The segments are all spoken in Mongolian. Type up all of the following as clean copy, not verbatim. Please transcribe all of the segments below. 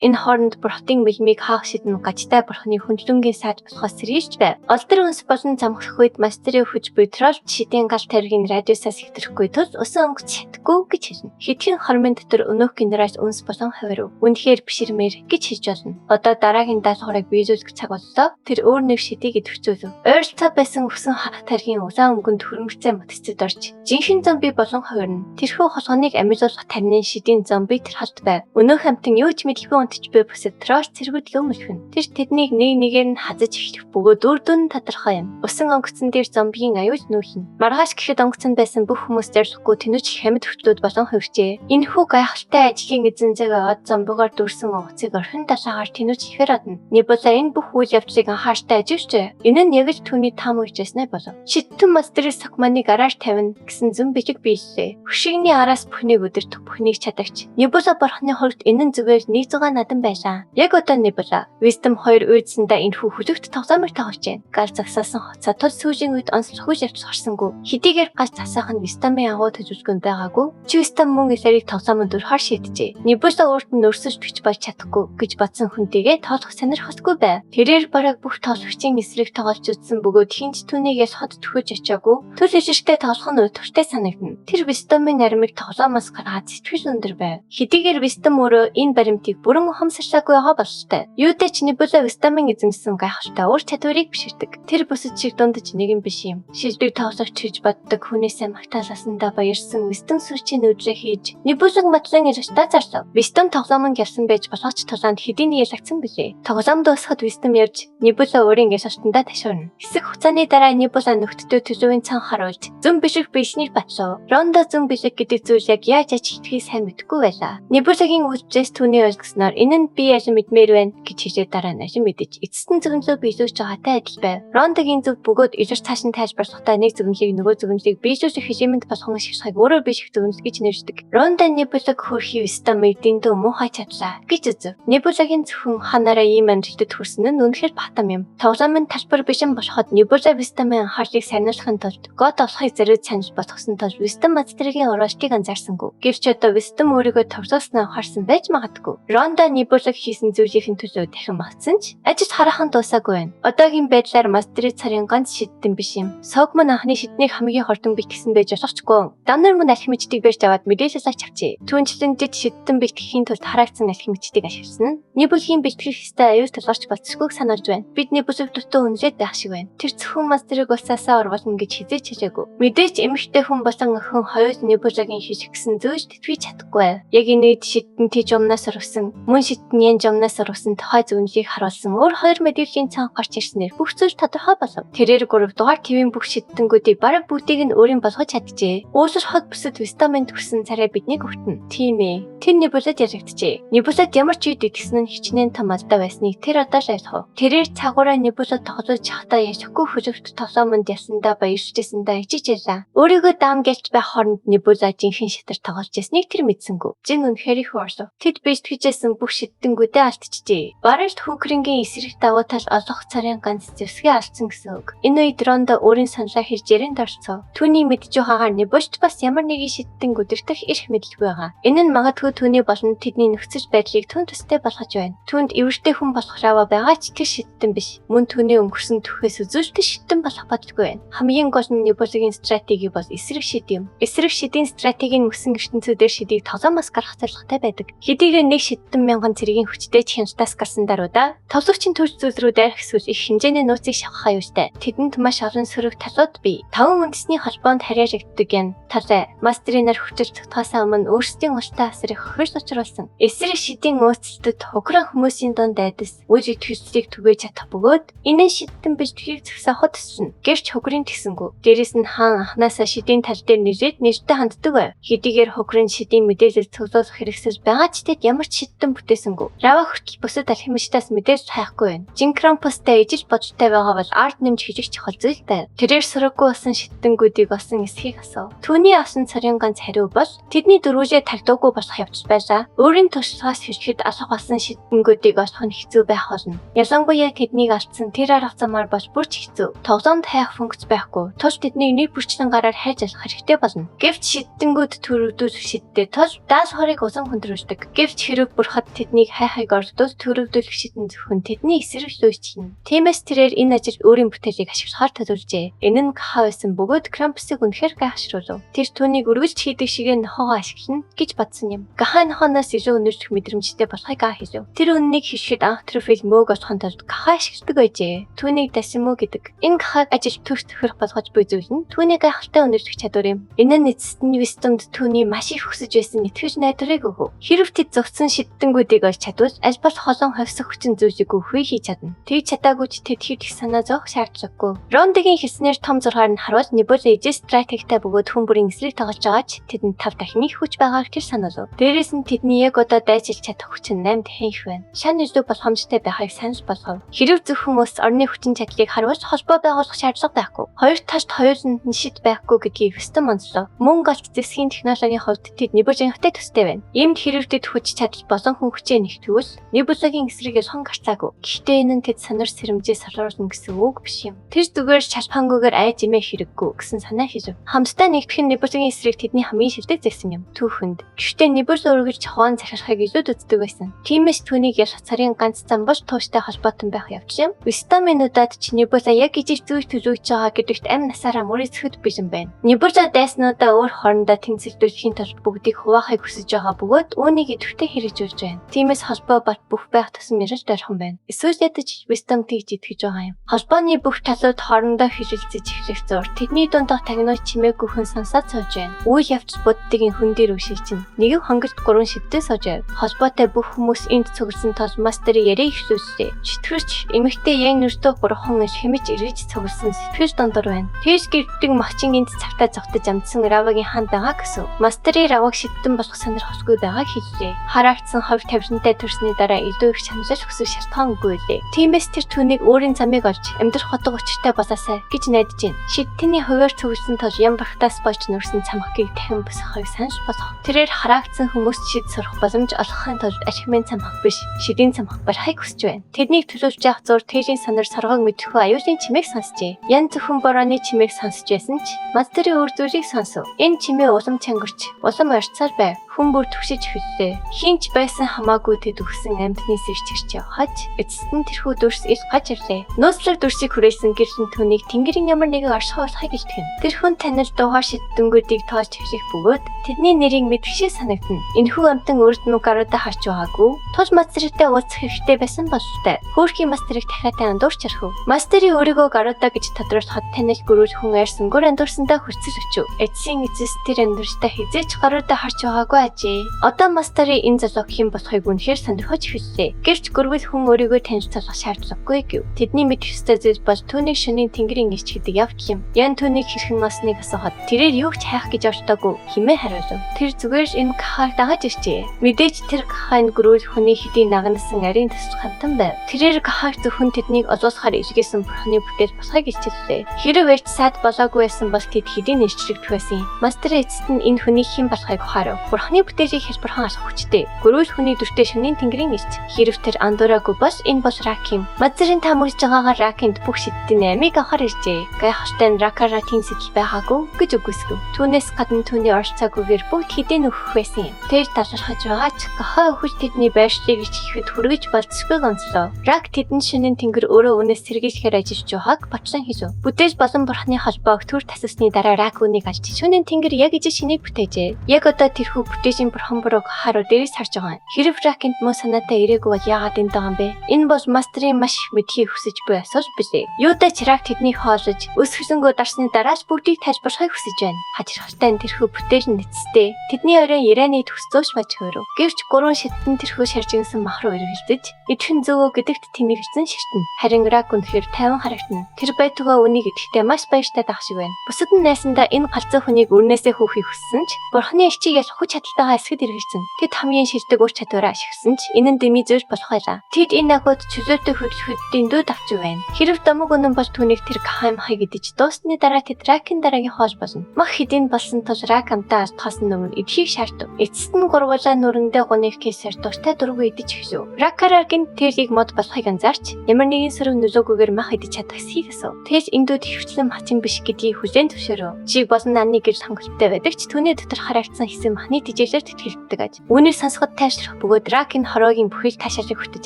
Энэ хооронд бурхтын бэлмийг хаах шидэн гажтай бурхны хүндлэнгийн саад болохоос сэргийлж байв. Олдор үнс болон замхрах үед мастерын хүч буй тролл шидийн гал таргийн радиусаас хэвтрэхгүй тул усан онгоц шатгүй гэж хэлнэ. Хэдхэн хормын дотор өнөөх генерал үнс болон хувирв. Үнэхээр биширмээр гэж хэлж болно. Одоо дараагийн даалгаврыг биелүүлэх цаг боллоо. Тэр өөр нэг шидийг идэвхжүүлв. Ойролцоо байсан өсөн харах таргийн улаан өнгөнд хөрөмгцэн мотцод орж жинхэнэ зомби болон хувирна. Тэрхүү холгоныг амилуулах тарны шидийн зомби тэр халт байв. Өнөөх амтан юу ч мэдлгүй унтж буй бусад тролл цэргүүд лөө мөлхөн. Тэр тэднийг нэг нэгээр нь хазаж эхлэх бөгөөд үр дүн нь тодорхой юм. Усан онгоцон дээр зомбигийн аюул нүүлнэ. Маргааш гэхэд онгоцонд байсан бүх хүмүүс зориулахгүй тэнүүч хямд хөтлүүд болон хувирчээ. Энэхүү гайхалтай ажлын эзэн зэг од зомбигоор дүүрсэн онгоцыг орхин далаагаар тэнүүч ихээр одно. Небула энэ бүх үйл явдлыг анхааралтай ажиглажээ. Энэ нь яг л түүний там үеижсэн болов. Шиттэн мастерис сокманыг араар тавина гэсэн зүн бичиг биеллээ. Хөшигний араас бүхнийг өдөртөх бүхнийг чадагч. Небула бурхны хувьд энэ нь зүгээр нэг зугаа надан байлаа. Яг одоо Небула Wisdom 2 уйдсандаа энэхүү хүлэгт тоглоомыг тоглож байна. Гал засаасан хуцаа тул сүүлийн үед онцлог үйл явдал гарсангүй. Хэдийгээр гал засаах нь Wisdom-ын агуу төлөвлөгөөнд байгаагүй. Чи Wisdom мөн илэрийг тоглоомонд өрхөөр шийджээ. Небула өөрт нь өрсөж бич болж чадахгүй гэж бодсон хүнтэйгээ тоглох сонирхолгүй байв. Тэрээр бараг бүх тоглогчийн эсрэг тоглож үзсэн бөгөөд хэн ч түүнийг ялахад төхөж очиагүй. Төл ижиртэй тоглох нь өдөртэй санагдана. Тэр Wisdom-ын аримыг тоглоомоос гаргаад сэтгэл өндөр байв. Хэдийгээр Wisdom өөрөө энэ баримтыг бүрэн ухамсарлаагүй байгаа бололтой. Юутай ч Небула Wisdom-ын эзэмшсэн гайхалтай ур чадварыг биширдэг. Тэр бусад шиг дундаж нэгэн биш юм. Шилдэг тоглогч гэж боддог хүнээсээ магтаалаасандаа баярсан Wisdom сүүчийн нүдрээ хийж Небулаг матлан ирэлтаа зарлав. Wisdom тоглоомон явсан байж болох ч тулаанд хэдийний ялагдсан билээ. Тоглоом дуусахад Wisdom явж Небула өөрийн ялалтандаа ташуурна. Хэсэг хугацааны дараа Небула нөхдөдөө төлөвийн цан харуулж зөн бишрэх биеснийг батлав. Рондо зөн бишрэх гэдэг зүйл яг яаж ажилладгийг сайн мэдэхгүй байлаа. Небулагийн үйлчлээс түүний ойлгосноор энэ нь би алин мэдмээр байна гэж хэлээд дараа нь алин мэдэж эцэст нь зөвнөлөө биелүүлж байгаатай адил байв. Рондогийн зөв бөгөөд илэр цааш нь тайлбарлахдаа нэг зөвнөлийг нөгөө зөвнөлийг биелүүлэх элемент болгон ашиглахыг өөрөөр бишрэх зөвнөл гэж нэршдэг. Рондо Небулаг хөрхий өстө мэдэн дөө муухай чадлаа гэж үзв. Небулагийн зөвхөн ханаараа ийм амжилтад хүрсэн нь үнэхээр батам юм. Тоглоомын талбар бишэн болоход Небула Вистамын анхаарлыг сарниулахын тулд гот олохыг зориуд санал болгосон тул Вистам Мастергийн уруултыг анзаарсангүй. Гэвч одоо Вистам өөрийгөө тоглоосноо анхаарсан байж магадгүй. Ронда Небулаг хийсэн зүйлийнхэн төлөө дахин магтсан ч ажил хараахан дуусаагүй байна. Одоогийн байдлаар Мастерийн царын ганц шидтэн биш юм. Согмон анхны шиднийг хамгийн хурдан бэлтгэсэн байж болохчгүй. Даннар мөн алхимичдийг барьж аваад мэдээлэл авч авчээ. Түүнчлэн жид шидтэн бэлтгэхийн тулд хараагдсан алхимичдийг ашигласан нь Небулагийн бэлтгэх ёстой аюул тулгарч болцсгүйг сануулж байна. Бид Небулаг дутуу үнэлээд байх шиг байна. Тэр зөвхөн мастерыг улсаасаа урвуулна гэж хэзээ ч хэлээгүй. Мэдээж эмэгтэй хүн болон охин хоёул Небулагийн хийх гэсэн зүйлд итгэж чадахгүй байв. Яг энэ үед шидтэн тийж умнаас ургасан, мөн шидтэн ян жумнаас ургасан тухай зөвнөлийг харуулсан өөр хоёр мэдээллийн цан гарч ирснээр бүх зүйл тодорхой болов. Тэрээр 3 дугаар твийн бүх шидтэнгүүдийг бараг бүгдийг нь өөрийн болгож чаджээ. Уулар хот бүсэд Вистамын төрсэн царай биднийг өвтнө. Тийм ээ. Тэр Небулад ялагдчихэ. Небулад ямар ч үед итгэсэн нь хичнээн том алдаа байсныг тэр одоо л ойлгов. Тэрээр цагаараа Небулад тоглож чадахтаа яшихгүй хөлөвт тоглоомонд ялсандаа баярлжсэндээ ичиж ялаа. Өөрийгөө даам гэлж байх хооронд Небула жинхэнэ шатар тоглож ясныг тэр мэдсэнгүү. Жин үнэхээр их орлов. Тэд бэлтгэжсэн бүх шидтэнгүүдээ алдчихжээ. Бараг л Хүүкрингийн эсрэг давуу тал олох царын ганц зэвсгээ алдсан гэсэн үг. Энэ үед Рондо өөрийн саналаа хэрж ярианд оролцов. Түүний мэдж байгаагаар Небулт бас ямар нэгэн шидтэн өдөртөх эрх мэдэлгүй байгаа. Энэ нь магадгүй түүний болон тэдний нөхцөл байдлыг түн төстэй болгож байна. Түүнд эвэртэй хүн болох раваа байгаа ч тэр шидтэн биш. Мөн түүний өнгөрсөн түүхээс үзүүлэлт шидтэн болох бодолгүй байна. Хамгийн гол нь Небулагийн стратеги бол эсрэг шид юм. Эсрэг шидийн стратегийн мөсөн ертөнцүүдээр шидийг тоглоомоос гаргах зорилготой байдаг. Хэдийгээр нэг шидтэн мянган цэргийн хүчтэй ч хяналтаас гарсан даруйда тоглогчийн төрж зүйл рүү дайрах эсвэл их хэмжээний нууцыг шавхах аюултай. Тэдэнд маш олон сөрөг талууд бий. Таван үндэсний холбоонд харьяалагддаг юм. Талай мастерын нар хүчил цутгаасаа өмнө өөрсдийн ултай асрыг хохирол учруулсан. Эсрэг шидийн ууцлтад хохирон хүмүүсийн дунд айдас үл итгэлцлийг түгээж чадах бөгөөд энэ нь шидтэн бэлтгэлийг зогсооход туслана. Гэвч хохирын тэгсэнгүү. Дээрээс нь хаан анханасаа шидийн тал дээр нэлээд нэртэй ханддаг байв. Хэдийгээр хохирын шидийн мэдээлэл цуглуулах хэрэгсэл байгаа ч тэд ямар ч шидтэн бүтээсэнгүү. Рава хүртэл бусад алхимичдаас мэдээлэл хайхгүй байна. Жинкрампустай ижил бодолтой байгаа бол ард нэмж хийх чухал зүйл байв. Тэрээр сураггүй болсон шидтэнгүүдийг олсон эсхийг асуув. Түүний авсан цорын ганц хариу бол тэдний дөрвөлээ тагдуугүй болох явдал байлаа. Өөрийн туршлагаас хэлэхэд алах болсон шидтэнгүүдийг олох нь хэцүү байх болно. Ялангуяа тэднийг алдсан тэр арга замаар бол бүр ч хэцүү. Тоглоомд хайх функц байхгүй. Тул тэднийг нэг бүрчлэн гараар хайж олох хэрэгтэй болно. Гэвч шидтэнгүүд төрөгдүүлэх шидтэй тул даалгаврыг усан хүндрүүлдэг. Гэвч хэрэг бүрхад Тэднийг хайхыг оролдвол төрөвдүүлэх шидэн зөвхөн тэдний эсрэг л үйлчлэнэ. Тиймээс тэрээр энэ ажилд өөрийн бүтээлийг ашиглахаар төлөвлөжээ. Энэ нь Каха байсан бөгөөд Крампусыг үнэхээр гайхашруулв. Тэр түүнийг үргэлж хийдэг шигээ нохоогоо ашиглана гэж бодсон юм. Каха нохооноос илүү өнөрлөх мэдрэмжтэй болохыг аа хэлв. Тэр үннийг хэлэхэд анх Трюфель мөөг олохын тулд Каха ашигладаг байжээ. Түүнийг Дасимо гэдэг. Энэ Кахаг ажил төгс төхөрөх болгож буй зүйл нь түүний гайхалтай өнөрлөх чадвар юм. Энэ нь эцэст нь Вистомд түүний маш их хүсэж байсан итгэж найдварыг өгөв. Хэрв тэд зогссон шидтэнгүүдийг олж чадвал аль болох олон ховсох хүчин зүйлийг үгүй хийж чадна. Тэгж чадаагүй ч тэд хэд их санаа зовох шаардлагагүй. Рондигийн хэлснээр том зургаар нь харвал Небула ижээс стратегтай бөгөөд хүн бүрийн эсрэг тоглож байгаа ч тэдэнд 5 дахин их хүч байгааг тэр санаалав. Дээрээс нь тэдний яг одоо дайчилж чадах хүч нь 8 дахин их байна. Шан илүү боломжтой байхыг санал болгов. Хэрв зөвхөн ус орны хүчин чадлыг харвал холбоо байгуулах шаардлага байхгүй. Хоёр талд хоёуланд нь шид байхгүй гэдгийг Вестон онцлов. Мөн галт зэвсгийн технологийн хувьд тэд Небулагийнхтай төстэй байна. Иймд хэрв тэд хүч чадал болон хүн хүчээ нэгтгэвэл Небулагийн эсрэг ялхан гарцаагүй. Гэхдээ энэ нь тэд сонор сэрэмжээ салруулна гэсэн үг биш юм. Тэр зүгээр шалпангүйгээр айж имээ хэрэггүй гэсэн санаа хэлв. Хамтдаа нэгтгэх нь Небулагийн эсрэг тэдний хамгийн шилдэг зэвсэг юм. Түүхэнд. Гэхдээ Небула үргэлж хуан захирахыг илүүд үздэг байсан. Тиймээс түүнийг ялах царын ганц зам бол тууштай холбоотон байх явдал юм. Вистаминуудад ч Небула яг ижил зүйл төлөвлөж байгаа гэдэгт амь насаараа мөрөөдөхөд бэлэн байна. Небула дайснуудаа өөр хоорондоо тэмцэлдүүлэхийн тулд бүгдийг хуваахыг хүсэж байгаа бөгөөд үүнийг идэвхтэй хэрэгжүүлж байна. Тиймээс холбоо бат бүх байх тусам ярил ойрхон байна. Эсвэл ядаж Вистам тэгж итгэж байгаа юм. Холбооны бүх талууд хоорондоо хэлэлцэж эхлэх зур тэдний дундах тагнууч чимээгүй хүн сонсоод сууж байна. Үйл явц буддигийн хүн дээр үшилжинэ. Нэгэн хонголт гурван шидтэй сууж байв. Холбоотой бүх хүмүүс энд цугласан тул мастерыг яриа эхлүүллээ. Чөтгөрч эмэгтэй ян нүртөө гурван иш хэмэж эргэж цугласан сэтгэл дундуур байна. Тэгж гэрддэг магчин энд цавтаа зогтож амдсан Равагийн хаан байгаа гэсэн. Мастерын Раваг шидтэн болох сонирхолгүй байгааг хэллээ. Хараагдсан ховь тавилантай төрсний дараа илүү их шаналл хүсэх шалтгаангүй лээ. Тиймээс тэр түүнийг өөрийн замыг олж амьдрах утга учиртай болоосай гэж найдаж байна. Шидтэний хувиар цугласан тул ям багтаас болж нүрсэн цамхгийг дахин босгохыг санал болгов. Тэрээр хараагдсан хүмүүст шид сурах боломж олгохын тулд архимын цамхаг биш, шидийн цамхаг барихыг хүсэж байна. Тэднийг төлөвлөж явах зур Тэлийн санаар соргог мэдэхгүй аюулын чимээг сонсчээ. Ян зөвхөн борооны чимээг сонсч байсан ч мастерын өөр зүйлийг сонсов. Энэ чимээ улам чангирч, улам ойрцоор байв. Хүн бүр түгшиж эхэллээ. Хэн ч байсан хамаагүй тэд үхсэн амьтны сэрч хэрч явхаж эцэст нь тэрхүү дүрс ил гаж ирлээ. Нууцлаг дүрсийг хүрээсэн гэрэл нь түүнийг тэнгэрийн ямар нэгэн оршихуй болохыг илтгэн. Тэр хүн танил дугаар шидтэнгүүдийг тоолж эхлэх бөгөөд тэдний нэрийг мэдэх шиг санагдана. Энэхүү амьтан өөрт нь гаруудаа харж байгаагүй. Тул мастертай уулзах хэрэгтэй байсан бололтой. Хөөрхийн мастерыг дахиад андуурч орхив. Мастерын өөрийгөө гаруудаа гэж тодруулахад танил гөрүүл хүн айрсангүй андуурсандаа хүрцэл өчөв. Эцсийн эцэс тэр андуурчтай хэзээ ч гаруудаа харж байгаагүй ажээ. Одоо мастерын энэ залуу хэн болохыг үнэхээр сонирхож эхэллээ. Гэвч гөрвөл хүн өөрийгөө танилцуулах шаардлагагүй гэв. Тэдний мэдэх ёстой зүйл бол түүнийг шөнийн тэнгэрийн элч гэдэг явдал юм. Ян түүнийг хэрхэн олсныг асуухад тэрээр юу ч хайх гэж ордоогүй хэмээн хариулав. Тэр зүгээр л энэ кахаг дагаж иржээ. Мэдээж тэр кахайн гөрүүл хүний хэдийн наганасан нарийн төсөл хантан байв. Тэрээр кахаг зөвхөн тэднийг олуулахаар илгээсэн бурхны бүтээл болохыг илчиллээ. Хэрв эрт саад болоогүй байсан бол тэд хэдийн илчлэгдэх байсан юм. Мастер эцэст нь энэ хүний хэн болохыг ухаарав. Бурхны бүтээлийг хэлбэрхэн алах хүчтэй. Гөрүүл хүний дүртэй шөнийн тэнгэрийн элч. Хэрв тэр андуураагүй бол энэ бол рак юм. Мазрын таамаглаж байгаагаар ракинд бүх шидтийн амийг авахар иржээ. Гайхалтай нь ракара тийм сэтэл байгаагүй гэж үгүйсгэв. Түүнээс гадна түүний оролцоогүйгээр бүгд хэдийн өгөх байсан юм. Тэр талархаж байгаа ч гохой өхөж тэдний байршлыг ихэхэд хүргэж болцсогүйг онцлоо. Рак тэдэн шөнийн тэнгэр өөрөө үнээс сэргийлэхээр ажиллаж байгааг ботлон хэлв. Бүтээл болон бурхны холбоог төр тасалсны дараа рак үнийг алж шөнийн тэнгэр яг ижил шинийг бүтээжээ. Яг одоо тэрхүү бүтээжийн бурхан бурууг харуу дээрээс харж байгаа юм. Хэрв ракинд муу санаатай ирээгүй бол яагаад энд байгаа юм бэ? Энэ бол мастерын маш их мэдхийг хүсэж буй асуулт билээ. Юутай ч рак тэднийг хоолож өсгөлөнгөө дарсны дараа ч бүгдийг тайлбарлахыг хүсэж байна. Хажиргалтай нь тэрхүү бүтээл нь эцэстээ. Тэдний оройн Ираны төгс зөөш баж хөөрөв. Гэвч гурван шидтэн тэрхүү шаржигнсан мах руу эргэлдэж идэхэн зөвөө гэдэгт тэнэгэлсэн ширтэн. Харин рак үнэхээр тайван харагдана. Тэр байтугай үнийг идэхдээ маш баяртай байх шиг байна. Бусад нь найсандаа энэ галзуу хүнийг өрнөөсөө хөөхийг хүссэн ч бурхны элчийг ялах хүч чадалтайгаа эсгэд эргэлзэн. Тэд хамгийн шилдэг ур чадвараа ашигласан ч энэ нь дэмий зүйл болох байлаа. Тэд энэ агууд чөлөөтэй хөдлөхөд дэндүү давч байна. Хэрв домог үнэн бол түүнийг тэр кахаймхыг идэж дууссаны дараа тэд ракийн дараагийн хоол болно. Мах хэдийн болсон тул рак амтаа алдахаас өмнө идэхийг шаардав. Эцэст нь гурвуулаа нүрэндээ гуных кейсээр дуртай дургүй идэж эхлэв. Ракараа гинт тэлийг мод болохыг анзаарч ямар нэгэн сөрөг нөлөөгүйгээр мах идэж чадах эсхийг асуув. Тэгэл эндүүд ихэвчлэн мачин биш гэдгийг хүлээн зөвшөөрөв. Чиг болон наны гэрэл хангалттай байдаг ч түүний дотор харагдсан хэсэг махны тэжээ хичээлээр тэтгэлддэг аж. Үүнийг сонсоход тайвшрах бөгөөд Рак энэ хороогийн бүхэл таашаалыг хүртэж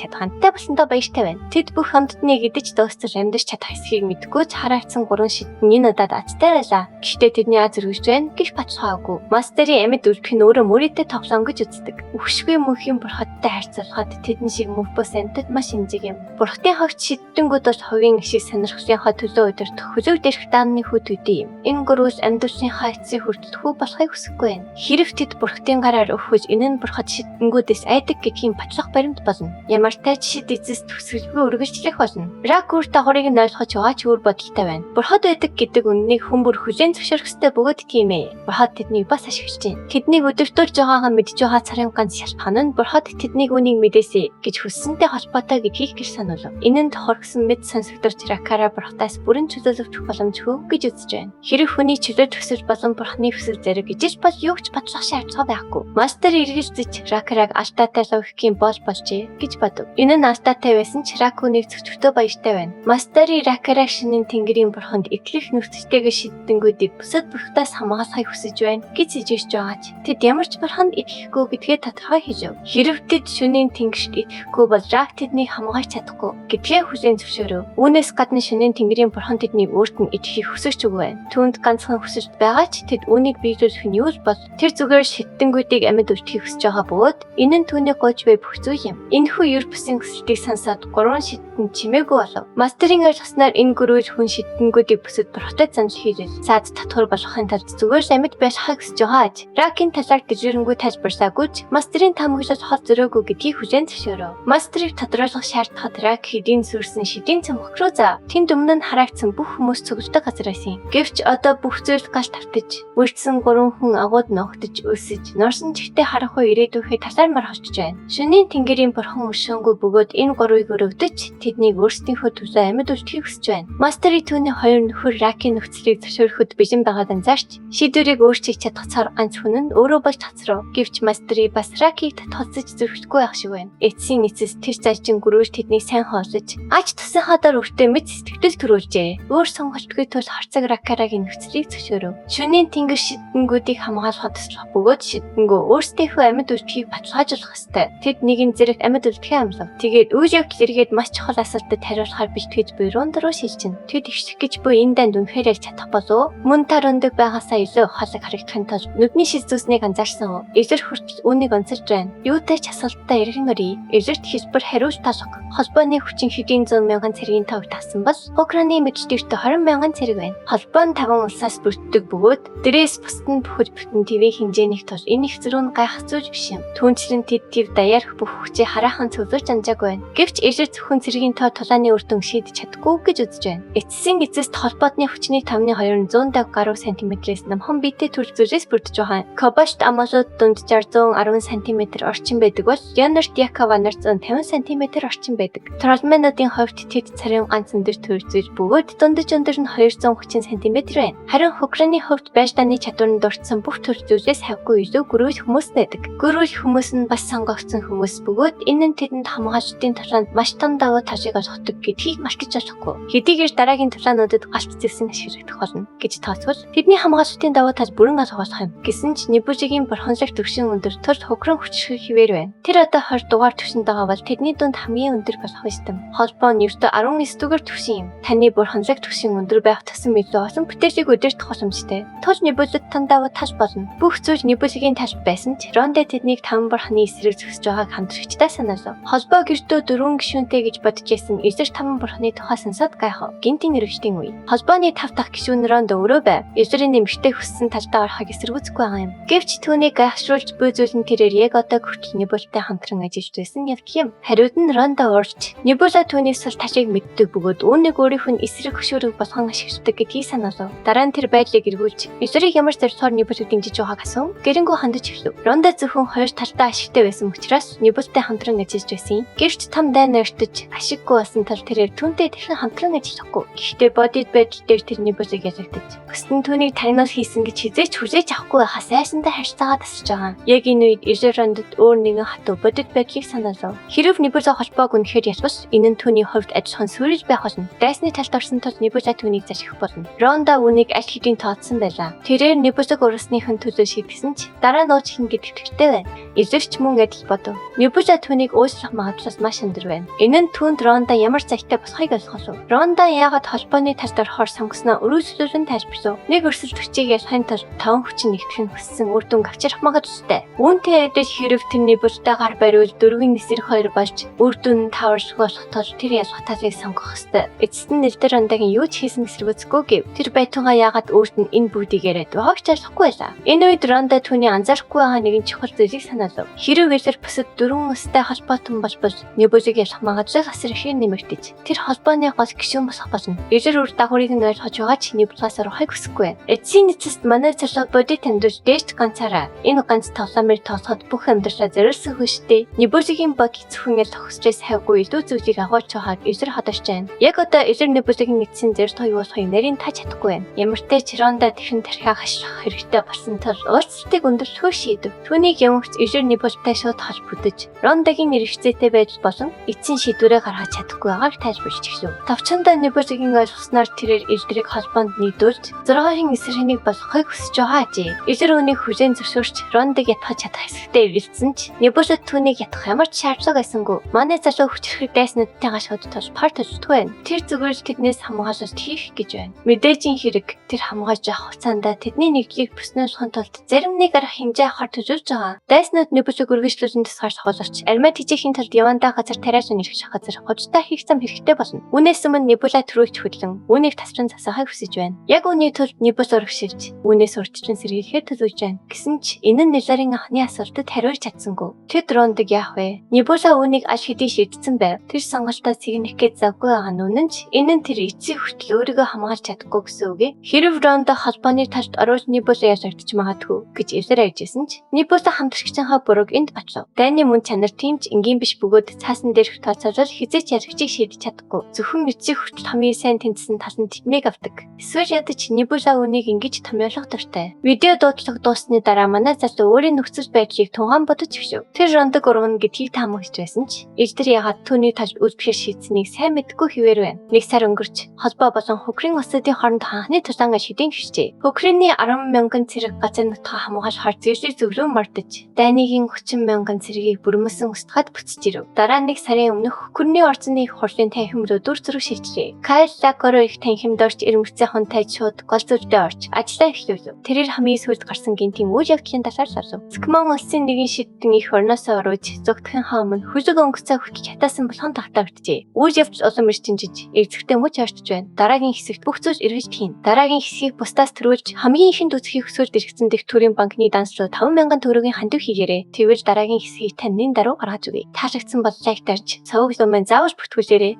чадах амттай болсондоо баяртай байна. Тэд бүх амьтныг идэж дуустал амьдарч чадах эсхийг мэдэхгүй ч хараагдсан гурван шидтэн энэ удаад азтай байлаа. Гэхдээ тэдний аз өргөж байна гэж баталгаагүй. Мастерын амьд үлдэх нь өөрөө мөрийтэй тоглоом гэж үздэг. Үхшгүй мөнхийн бурхадтай харьцуулахад тэдэн шиг мөв бус амьтад маш эмзэг юм. Бурхадын хогч шидтэнгүүд бол хувийн ашиг сонирхлынхаа төлөө удирдах хөлөг дээрх даанны хүү төдий юм. Энэ гөрүүл амьдралынхаа эцсийн хүртэл хүү болохыг хүсэхгүй байна. Хэрв тэд бурхадын гараар өвхөж энэ нь бурхад шидтэнгүүдээс айдаг гэдгийн батлах баримт болно. Ямар ч шид эцэс төгсгөлгүй үргэлжлэх болно. Рак үр дагаврыг нь ойлгож байгаа ч үр бодолтой байна. Бурхад байдаг гэдэг үнэнийг хүн бүр хүлээн зөвшөөрөх ёстой бөгөөд тийм ээ. Бурхад тэднийг бас ашиглаж байна. Тэднийг өдөртүүлж байгаагаа мэдж байгаа царын ганц шалтгаан нь бурхад тэднийг үнийг мэдээсэй гэж хүссэнтэй холбоотой гэдгийг гэр сануулв. Энэ нь тохиргосон мэд сонсогдож Ракара бурхадаас бүрэн чөлөөлөгдөх боломжгүй гэж үзэж байна. Хэрэг хүний чөлөө төсөл болон бурхны хүсэл зориг ижил бол юу ч батлах шаардлага байхгүй. Мастер эргэлзэж Ракараг алдаатай логикийн бол болжээ гэж бодов. Энэ нь алдаатай байсан ч Рак хүнийг зөвчгтөө баяртай байна. Мастери Ракара шинийн тэнгэрийн бурханд итгэх нөхцөлтэйгээ шидтэнгүүдийг бусад бурхадаас хамгаалахыг хүсэж байна гэж сэжигч байгаа ч тэд ямар ч бурханд итгэхгүй гэдгээ тодорхой хэлв. Хэрв тэд шөнийн тэнгэрт итгэхгүй бол Рак тэднийг хамгаалж чадахгүй гэдгээ хүлээн зөвшөөрөв. Үүнээс гадна шөнийн тэнгэрийн бурхан тэднийг өөрт нь итгэхийг хүсэж үгүй байна. Түүнд ганцхан хүсэлт байгаа ч тэд үүнийг биелүүлэх нь юу л бол тэр зүгээр шидтэнгүүдийг амьд үлдэхийг хүсэж байгаа бөгөөд энэ нь түүний гойж буй бүх зүйл юм. Энэхүү ер бусын хүсэлтийг сонсоод гурван шидтэн чимээгүй болов. Мастерын ойлгосноор энэ гөрүүл хүн шидтэнгүүдийг бусад бурхтай занл хийлэл саад татвар болгохын тулд зүгээр л амьд байхыг хүсэж байгаа аж. Ракийн талаар дэлгэрэнгүй тайлбарлаагүй ч мастерын таамаглал хол зөрөөгүй гэдгийг хүлээн зөвшөөрөв. Мастерыг тодруулах шаардлагад Рак хэдийн сүрсэн шидийн цөмх рүү зав. Тэнд өмнө нь хараагдсан бүх хүмүүс цугладаг газар байсан юм. Гэвч одоо бүх зүйл галт автаж, мөрдсөн гурван хүн агууд ногтож өсөж, норсон чигтээ харахгүй ирээдүйхээ талаар мархалж байна. Шөнийн тэнгэрийн бурхан өшөөнгүй бөгөөд энэ гурвыг өрөвдөж тэднийг өөрсдийнхөө төлөө амьд үлдэхийг хүсэж байна. Мастерын түүний хоёр нөхөр Ракийн нөхцөлийг зөвшөөрөхөд бэлэн байгааг анзаарч шийдвэрийг өөрчилж чадах цор ганц хүн нь өөрөө болж цацрав. Гэвч Мастери бас Ракийг татгалзаж зүрхлэхгүй байх шиг байна. Эцсийн эцэс тэр зажин гөрөөр тэднийг сайн хооллож ач тусынхаа дор өртөө мэд сэтгэл төрүүлжээ. Өөр сонголтгүй тул харцаг Ракарагийн нөхцөлийг зөвшөөрөв. Шөнийн тэнгэр шидтэнгүүдийг хамгаалахад туслах бөгөөд шидтэнгүү өөрсдийнхөө амьд үлдэхийг баталгаажуулах ёстой. Тэд нэгэн зэрэг амьд үлдэхээ амлав. Тэгээд үйл явдал эргээд маш чухал асуултад хариулахаар бэлтгэж буй Ронд руу шилжинэ. Тэд ихших гэж буй энэ данд үнэхээр яг чадах болов уу? Мөн тар өндөг байгаасаа илүү ухаалаг харагдахын тулд нүдний шил зүүснийг анзаарсан уу? Илэр хүртэл үүнийг онцолж байна. Юутай ч асуултаа эргэн өрье. Илэрт хэлбэр хариулт алга. Холбооны хүчин хэдийн 100 мянган цэргийн тоог тавсан бол Украины мэдлэгт 20 мянган цэрэг байна. Холбоо нь 5 улсаас бүрддэг бөгөөд дээрээс бусад нь бүхэл бүтэн твийн хэмжээнийх тул энэ их зөрүү нь гайхах зүйл биш юм. Түүнчлэн тэд төв даяарх бүх хүчээ хараахан цуглуулж амжаагүй байна. Гэвч илэр зөвхөн цэргийн тоо тулааны үр дүн шийдэж чадахгүй гэж үзэж байна. Эцсийн эцэст холбоотны хүчний 5-ны 250 гаруй сантиметрээс намхан биетэй төрөл зүйлээс бүрдэж байгаа. Кобальт амгалууд дунджаар 110 см орчим байдаг бол Леонард Якованаар 150 см орчим байдаг. Тролменуудын хувьд тэд царийн ганц өндөр төрөл зүйл бөгөөд дундаж өндөр нь 230 см байна. Харин Украины хувьд байждааны чадвар нь дурдсан бүх төрөл зүйлээс хавгүй илүү гөрүүл хүмүүс байдаг. Гөрүүл хүмүүс нь бас сонгогдсон хүмүүс бөгөөд энэ нь тэдэнд хамгаалалтын тулаанд маш том давуу талыг олгодог гэдгийг мартаж болохгүй. Хэдийгээр дараагийн тулаануудад галт зэвсэн ашиглагдах болно гэж тооцвол тэдний хамгаалалтын давуу тал бүрэн алга болох юм. Гэсэн ч Небужигийн бурханлаг төвшин өндөр тул хукран хүчрхэг хിവэр байна. Тэр одоо 20 дугаар түвшинд байгаа бол тэдний дунд хамгийн өндөр болох ёстой. Холбоо нь ердөө 19 дугаар түвшин юм. Таны бурханлаг түвшин өндөр байх тусам илүү олон бүтээлийг удирдах боломжтой. Тул Небулд тан давуу тал болно. Бүх зүйл Небулигийн талд байсан ч Ронде тэднийг таван бурханы эсрэг зогсож байгааг хамтрагчдаа санаалав. Холбоо гэртөө дөрвөн гишүүнтэй гэж бодож байсан эсрэг таван бурханы тухай сонсоод гайхав. Гинтийн өргөжтийн үе. Холбооны тав дахь гишүүн Ронд өөрөө байв. Эсрэг нэмэгтэй хүссэн талдаа орохыг эсэргүүцэхгүй байгаа юм. Гэвч түүнийг гайхшруулж буй зүйл нь тэрээр яг одоо хүртэл Небултай хамтран ажиллаж байсан явдал юм. Хариуд нь Рондо урьж Небула түүний сул талыг мэддэг бөгөөд үүнийг өөрийнх нь эсрэг хөшөөрөг болгон ашигладаг гэдгийг санаалав. Дараа нь тэр байдлыг эргүүлж эсрэг ямар зорилгоор Небулыг дэмжиж байгааг асуув. Гэрэнгүй хандаж эхлэв. Рондо зөвхөн хоёр талдаа ашигтай байсан учраас Небултай хамтран ажиллаж байсан юм. Гэвч том дайн ойртож ашиггүй болсон тал тэрээр түүнтэй дахин хамтран ажиллахгүй. Гэхдээ бодит байдал дээр тэр Небулыг ялагдаж бусд нь түүнийг тариноос хийсэн гэж хэзээ ч хүлээж авахгүй байхаас айсантай харьцаагаа тасалж байгаа юм. Яг энэ үед Эжерондод өөр нэгэн хатуу бодит байдлыг санаалав. Хэрв Небула холбоог үнэхээр ялвал энэ нь түүний хувьд адилхан сүрэл байх болно. Дайсны талд орсон тул Небула түүнийг заших болно. Ронда үүнийг аль хэдийн тооцсон байлаа. Тэрээр Небулаг урсныхын төлөө шийдсэн ч Дараа нь уучлах гэдэгт итгэлтэй байна. Элэр ч мөн адил бодов. Небула түүнийг уучлах магадлал маш өндөр байна. Энэ нь түүнд Ронда ямар зайтай болохыг ойлгохлоо. Ронда яагаад холбооны талд орохоор сонгосноо өргөжлүүлэн тайлбарлав. Нэг өрсөлдөгчийг ялахын тулд таван хүчин нэгтгэх нь хүссэн үр дүнг авчрах магадлалтай. Үүнтэй адил хэрэв тэр Небултай гар бариул дөрвийн эсрэг хоёр болж үр дүн нь таваршгүй болох тул тэр ялах талыг сонгох ёстой. Эцэст нь Элдер Рондагийн юу ч хийсэн эсэргүүцэхгүй гэв. Тэр байтугай яагаад өөрт нь энэ бүгдийг яриад байгааг ч ойлгохгүй байлаа. Энэ үед Ронда түүний анзаарахгүй байгаа нэгэн чухал зүйлийг санаалав. Хэрэв Элэр бусад дөрвөн улстай холбоотон болбол Небулыг ялах магадлал асар ихээр нэмэгдэж тэр холбооны гол гишүүн болох болно. Элэр үр дагаврыг нь ойлгож байгаа ч Небулаас орохыг хүсэхгүй байна. Эцсийн эцэст манай залуу бодит амьдрал дээш ганцаараа энэ ганц тоглоомыг тоглоход бүх амьдралаа зориулсан хүн шүү дээ. Небулагийн бодол зөвхөн ялах хүслээс хавьгүй илүү зүйлийг агуулж байгааг Элэр тодорч байна. Яг одоо Элэр Небулагийн эцсийн зорилго юу болохыг нарийн тааж чадахгүй байна. Ямартай ч Ронда тэрхэн тархиа хашлах хэрэгтэй болсон тул уулзалтыг өндөрлөхөөр шийдэв. Түүнийг явагч Элэр Небултай шууд холбогдож Рондагийн эргэцээтэй байдал болон эцсийн шийдвэрээ гаргаж чадахгүй байгааг тайлбарлаж эхлэв. Товчондоо Небулагийн ойлгосноор тэрээр Элдрийг холбоонд нэгдүүлж 6-ын эсрэг нэг болохыг хүсэж байгаа ажээ. Элэр үүнийг хүлээн зөвшөөрч Рондаг ятгах чадах хэсэгтээ эргэлзсэн ч Небула түүнийг ятгах ямар ч шаардлага байсангүй. Манай залуу хүчирхэг дайснуудтайгаа шууд тулпаар төлөлтгүй байна. Тэр зүгээр л тэднээс хамгаалалт хийх гэж байна. Мэдээжийн хэрэг тэр хамгаалж авах хугацаанд тэдний нэгдлийг бүснүүлэхин тулд зарим нэг арга хэмжээ авахар төлөвлөж байгаа. Дайснууд Небулаг үргэлжлүүлэн тусгаар соголовч армиа тэжээхийн тулд явандаа газар тариалан ирэх газар хожтой хийх зам хэрэгтэй болно. Үүнээс өмнө Небула түрүүлж хөдлөн үүнийг тасран засахыг хүсэж байна. Яг үүний тулд Небул урагшилж үүнээс урьдчилан сэргийлэхээр төлөвлөж байна. Гэсэн ч энэ нь Неларын анхны асуултад хариулж чадсангүй. Тэд Рондаг яах вэ? Небула үүнийг аль хэдийн шийдсэн байв. Тэр сонголтоо сэгнэх гэж завгүй байгаа нь үнэн ч энэ нь тэр эцсийн хүртэл өөрийгөө хамгаалж чадахгүй гэсэн үг ээ. Хэрэв Ронда холбооны талд оруул Небула ялагдчих магадгүй гэж Элэр ажижсэн ч Небула хамтрагчийнхаа бурууг энд батлав. Дайны мөн чанар тийм ч энгийн биш бөгөөд цаасан дээрх тооцоолол хэзээ ч ялагчийг шийдэж чадахгүй. Зөвхөн эцсийн хүртэл хамгийн сайн тэнцсэн тал нь тэднийг авдаг. Эсвэл ядаж Небула үүнийг ингэж томьёолох дуртай. Видео дуудлага дууссаны дараа манай залуу өөрийн нөхцөл байдлыг тунгаан бодож өгшөв. Тэр Рондог урвана гэдгийг таамаглаж байсан ч Элдер ягаад түүний талд үлдэхээр шийдсэнийг сайн мэдэхгүй хэвээр байна. Нэг сар өнгөрч холбоо болон Хөгрийн улсуудын хооронд анхны тулаан шидээн гिचжээ. Хөгрийн 10 мянган цэрэг газар нутгаа хамгаалахаар зэрлэг зөвлөн мордож, Дайныгийн 30 мянган цэргийг бүрмөсөн устгаад буцаж ирэв. Дараа нэг сарын өмнөх Хөгрийн орцны их хурлын танхим руу дүр зураг шилжлээ. Кайл Лакоро их танхимд орж ирмэгцэн хунтай шууд гол зүрдээ орж ажлаа эхлүүлв. Тэрээр хамгийн сүүлд гарсан гинтийн үйл явдлын талаар лавлав. Скмон улсын нэгэн шидтэн их орноосоо оруулж зүгтгэхийнхаа өмнө хөлөг онгоцоо хүртэл хятаасан болгон тогтоогджээ. Үйл явдал улам эрчимжиж, эрзэгтэй мөч ойртож байна. Дараагийн хэсэгт бүх зүйл эргэж хийн. Дараагийн хэсгийг бусдаас төрүүлж хамгийн ихэнд үзэхийг хүсвэл эргэцэн дэх төрийн банкны данс руу 5000 төгрөгийн хандив хийгээрэй. Тэгвэл дараагийн хэсгийг таны даруй гаргаж өгье. Таалагдсан бол лайк дарж, суваг лумын заавал бүртгүүлээрэй.